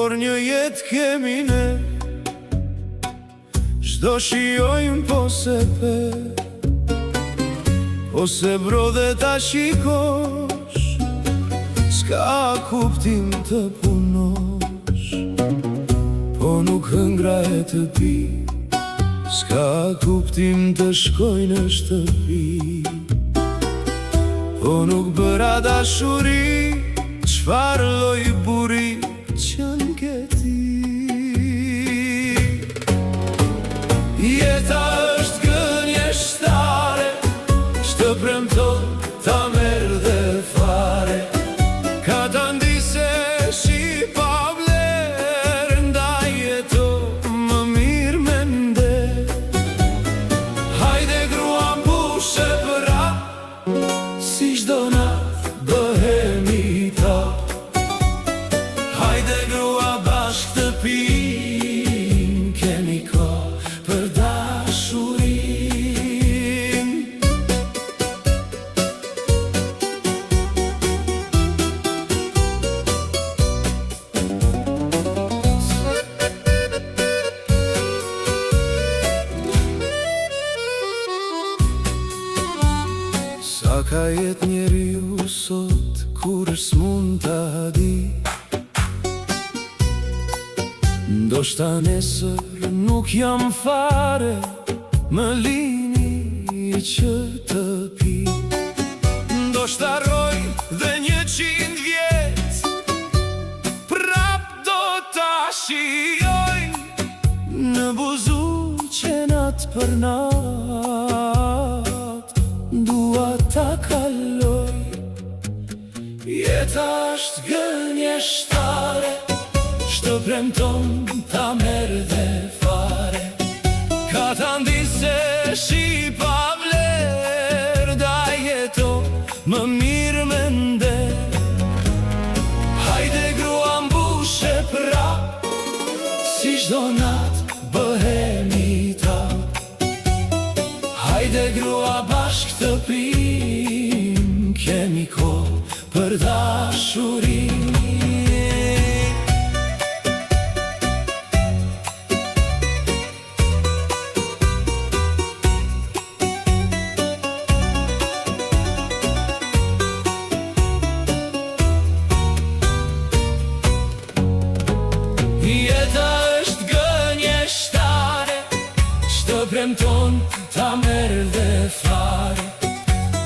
Por një jetë kemi ne Ç'do shijojmë po s'e pe Po s'e bro dhe ta shikosh S'ka kuptim të punosh Po nuk hëngra e të pi S'ka kuptim të shkoj në shtëpi Po nuk bëra dashuri Çfarë lloj burri qenke ti Jeta është gënjeshtare Ç'të premton ta merr dhe fare Katandisesh i pavlerë Ndaj jeto më mirë me nder Hajde grua mbushe prap Si çdo natë bëhemi tap Hajde grua bashkë të pim Kemi kohë për dashurin Sa ka jetë njeriu sot Kurrë s'mund ta di Ndoshta nesër nuk jam fare Më lini që të pi Ndoshta rroj dhe 100 vjet Prap do ta shijoj Në buzuqe natë për natë Dua ta kaloj Jeta është gënjeshtare Ç'të premton ta merr dhe fare Katandisesh i pavlerë Ndaj jeto më mirë me nder Hajde grua mbushe prap Si çdo natë bëhemi tap Hajde grua bashkë të pim Kemi kohë për dashurin Jeta është gënjeshtare Ç'të premton ta merr dhe fare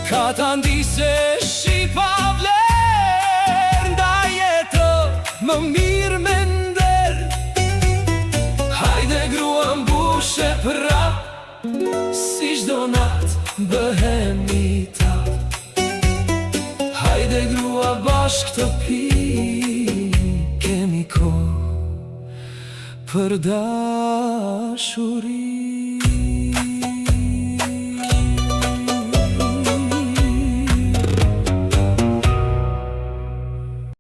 Katandisesh i pavlerë Ndaj jeto më mirë me nder Hajde grua mbushe prap Si çdo natë bëhemi tap Hajde grua bashkë të pim Kemi kohë për dashuri.